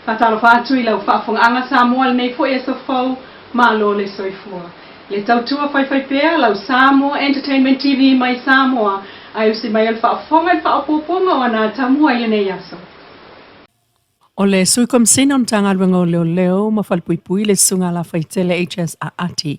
Faatalofa atu i lau faafofogaaga Samoa i lenei foi aso fou, malo le soifua. Le tautua faifaipea lau Samoa Entertainment TV mai Samoa ae usi mai o le faafofoga i le faaopoopoga o ana atamua i lenei aso. O le Sui Komesina o le Matagaluega o Leoleo ma Falepuipui le Susuga Alafaitele HS Aati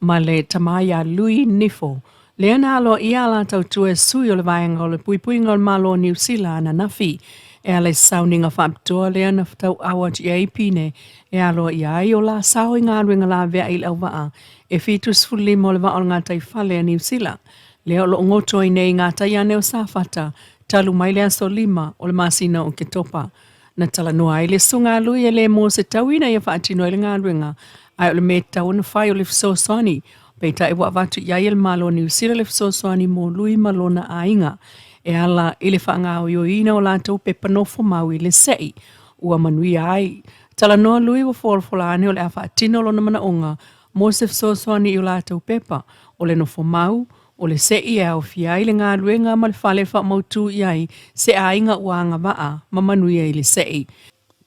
ma le tama ia Lui Nifo, lea na aloaia a la tautua e sui o le Vaega o le Puipuiga o le Malo o Niu Sila ananafi e ala i se sauniga faapitoa lea na tauau atu i ai Pine e aloaia ai o la sao i galuega laveai i le auvaa e 75 o le Vaa o le Gataifale a Niu Sila lea o lo o goto ai nei i gatai ane o Safata talu mai le aso 5 o le masina o Oketopa. Na talanoa ai le Susuga a Lui e le mo se tau ina ia faatino ai le galuega, ae o le mea e tatau ona fai o le fesoasoani. Peitai ua avatu i ai e le Malo o Niu Sila le fesoasoani mo Lui ma lona aiga e ala i le faagaoioiina o latou pepa nofomau i le se'i ua manuia ai. Talanoa Lui ua folafola ane o le a faatino lona manaoga mo se fesoasoani i o latou pepa o le nofomau, o le se'i e aofia ai le galuega ma le fale e faamautū i ai se aiga ua agavaa ma manuia i le se'i.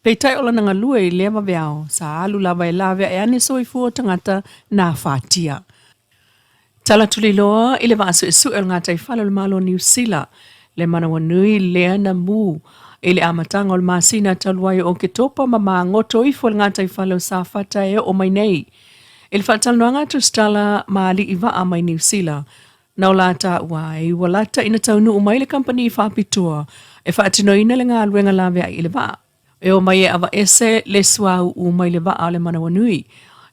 Peitai o lana galue i lea vaveao, sa alu lava e laveae ane soifua o tagata na afatia. Tala tuliloa i le vaa suesue o le gataifale o le Malo o Niu Sila, le manawanui lea na mū i le amataga o le masina talu ai o Oketopa ma magoto ifo i le gataifale o Safata e oo mai nei. I le faatalanoaga a Tusitala ma alii vaa mai Niu Sila, na o la taua ai ua lata ina taunuu mai le kamupani faapitoa e faatinoina le galuega laveai i le vaa. E omai e aveese le suauu mai le vaa o le manawanui.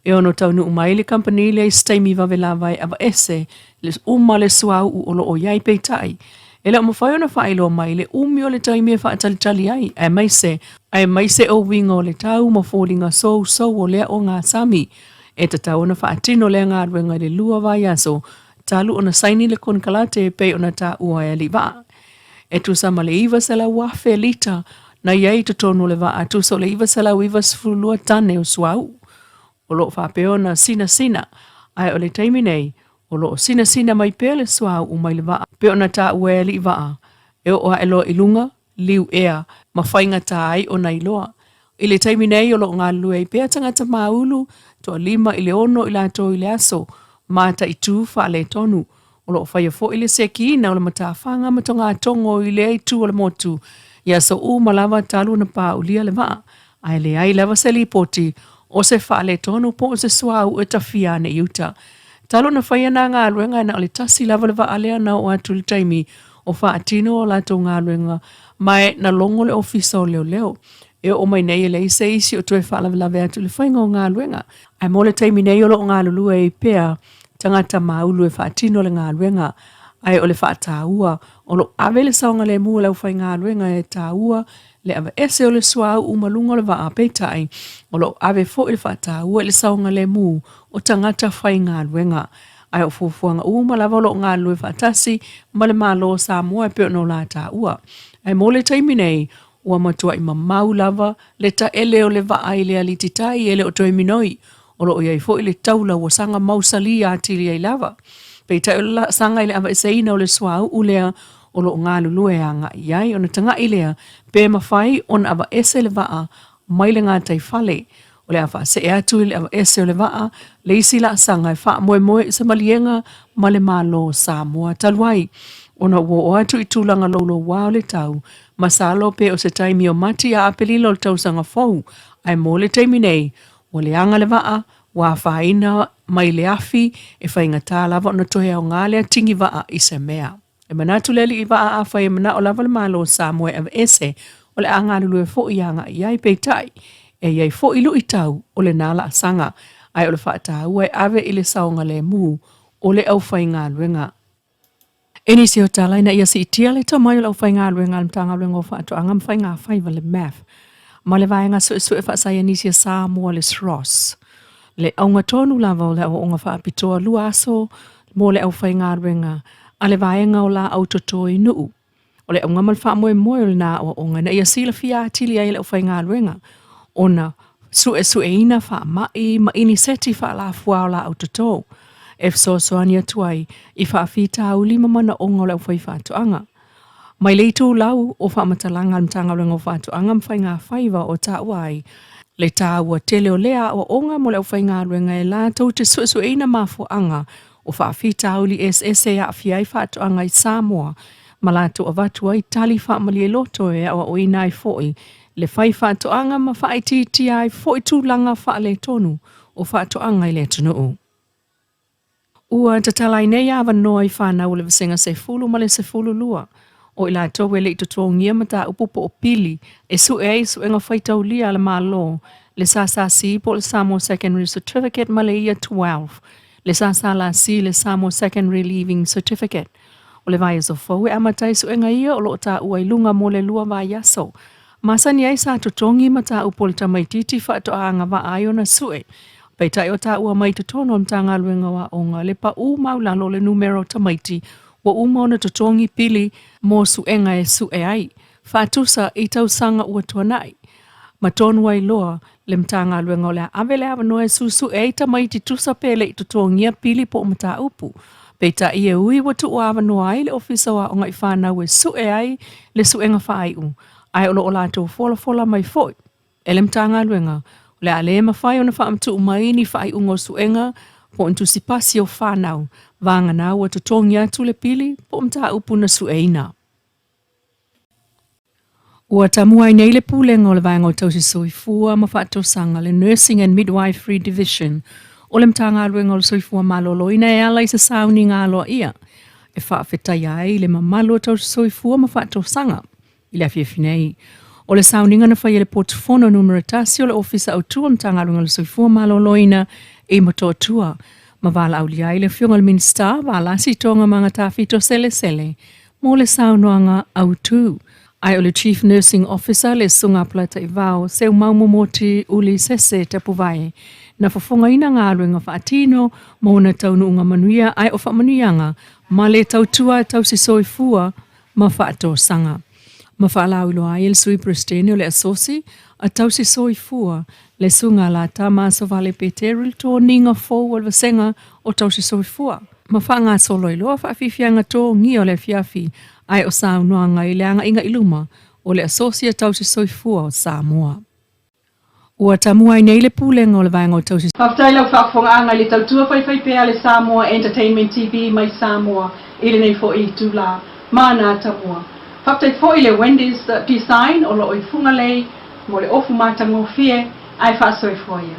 E ono taunuu mai le kamupani lea i se taimi vave lava e aveese le uma le suauu o lo o i ai. Peitai, e le o mafai ona faailoa mai le umi o le taimi e faatalitali ai, aemaise, aemaise o uiga o le tau ma foliga sousou o lea ogasami. E tatau ona faatino lea galuega i le 2 vaiaso talu ona saini le konekarate e pei ona taua e Aliivaa. E tusa ma le 900,000 lita na i ai i totonu o le vaa, tusa o le 992 tane o suauu. O lo o faapea ona sinasina, ae o le taimi nei, o lo o sinasina mai pea le suauu mai le vaa pei ona taua e Aliivaa, e oo ae loa i luga, liu ea, ma faigata ai ona iloa. I le taimi nei o lo o galulue ai pea tagata māulu, toalima i le ono i latou i le aso, mataitu faaletonu. O lo o faia foi le sekiina o le matafaga ma togatogo i lea itu o le motu i aso uma lava talu ona paulia le vaa, ae leai lava se lipoti o se faaletonu po o se suauu e tafia ane i uta. Talu ona faia nā galuega e na o le tasi lava le vaa lea na oo atu i le taimi o faatino a latou galuega ma e na logo le Ofisa o Leoleo. E oo mai nei e leai se isi o toe faalavelave atu i le faiga o galuega, ae mo le taimi nei o lo o galulue ai pea tagata māulu e faatino le galuega, ae o le faataua o lo o ave le saogalemu e le aufaigaluega e taua le aveese o le suauu ma luga o le vaa, peitai, o lo o ave foi le faataua i le saogalemu o tagata faigaluega. Ae o fuafuaga uma lava o lo o galulue faatasi ma le Malo o Samoa e pei ona o la taua. Ae mo le taimi nei, ua matuai mamau lava le taele o le vaa i le alititai e le o toe minoi. O lo o i ai foi le taula ua saga mausali atili ai lava. Peitai o le laasaga i le aveeseina o le suauu lea o lo o galulue agai i ai ona taga'i lea pe mafai ona aveese le vaa mai le gataifale. O le a faasee atu i le aveese o le vaa le isi laasaga e faamoemoe i se maliega ma le Malo o Samoa talu ai ona ua oo atu i tulaga louloua o le tau masalo pe o se taimi o Mati ia Aperila o le tausaga fou ae mo le taimi nei ua leaga le vaa ua afaina mai le afi e faigata lava ona toe aoga lea tigi vaa i se mea. E manatu le alii vaa afai e manao lava le Malo o Samoa e aveese, o le a galulue foi agai i ai. Peitai, e i ai foi luitau o lena laasaga, ae o le faataua e ave i le saogalemu o le aufaigaluega. I nisi o tala ina ia siitia le tomai o le aufaigaluega a le Matagaluega o Faatoaga ma Faigafaiva le MAF ma le Vaega Suesue Faasaienisi a Samoa le SROS, le auga tonu lava o le aoaoga faapitoa 2 aso mo le aufaigaluega a le vaega o laau toto i Nuu. O le auga ma le faamoemoe o lena aoaoga ina ia silafia atili ai e le aufaigaluega ona suesueina faamai ma iniseti faalafua o laau toto e fesoasoani atu ai i faafitauli ma manaoga o le aufaifaatoaga. Mai le itulau o faamatalaga a le Matagaluega o Faatoaga ma Faigafaiva o taua ai le taua tele o lea aoaoga mo le aufaigaluega e latou te suesueina mafuaaga o faafitauli eseese e aafia ai faatoaga i Samoa ma latou avatu ai tali faamalie loto e aoaoina ai foi le faifaatoaga ma faaitiitia ai foi tulaga faaletonu o faatoaga i le atunuu. Ua tatala ai nei avanoa i fanau o le Vasega 10 ma le 12, o i latou e le i totogia mataupu po o pili e sue ai suega faitaulia a le Malo, le SSC po o le Samoa Secondary Certificate ma le Year 12, le SSLC, le Samoa Secondary Leaving Certificate. O le vaiaso fou e amata ai suega ia o lo o taua i luga mo le 2 vaiaso. Masani ai sa totogi mataupu o le tamaitiiti faatoa agavaa ai ona sue. Peitai o taua mai totonu o le Matagaluega o Aoga le pau maualalo o le numera o tamaiti ua uma ona totogi pili mo suega e sue ai, faatusa i tausaga ua tuanai. Ma tonu ai loa le Matagaluega o le a ave le avanoa e susue ai tamaiti tusa pe le i totogia pili po o mataupu. Peitai e ui ua tuu avanoa ai le Ofisa o Aoga i fanau e sue ai le suega faaiu, ae o lo o latou folafola mai foi e le Matagaluega o le a le mafai ona faamatuu mai ni faaiuga o suega po o ni tusipasi o fanau, vagana ua totogi atu le pili po o mataupu na sueina. Ua tamua ai nei le Pulega o le Vaega o Tausi Soifua ma Faatosaga, le Nursing and Midwifery Division o le Matagaluega o le Soifua Maloloina e ala i se sauniga aloaia e faafetaia ai le mamalu o tausi soifua ma faatosaga i le afiafi nei. O le sauniga na faia i le potufono numera 1 o le Ofisa Autu o le Matagaluega o le Soifua Maloloina i Motootua, ma valaaulia ai le Afioga i le Minisita Valasi Toogamaga Tafito Selesele mo le saunoaga autu. Ae o le Chief Nursing Officer le Susuga Polataivao Seumau Momoti Ulisese Tapuvae na fofogaina galuega faatino mo ona taunuuga manuia ae o faamanuiaga ma le tautua tausi soifua ma faatosaga. Ma faalauiloa ai e le Sui Peresetene o le Asosi a Tausi Soifua le Susuga Latama Asovale Peteru i le toniga fou o le Vasega o Tausi Soifua ma faagasolo ai loa faafiafiaga togia o le afiafi ae o saunoaga i le agaiga i luma o le Asosi a Tausi Soifua o Samoa. Ua tamua ai nei le Pulega o le Vaega o Tausi. Faafetai lau faafofogaaga i le tautua faifaipea a le Samoa Entertainment TV mai Samoa i lenei foi itula. Mana tamua. Faafetai foi le Wendy's Design o lo o i Fugalei mo le ofu matagofie ae faasoifua ia.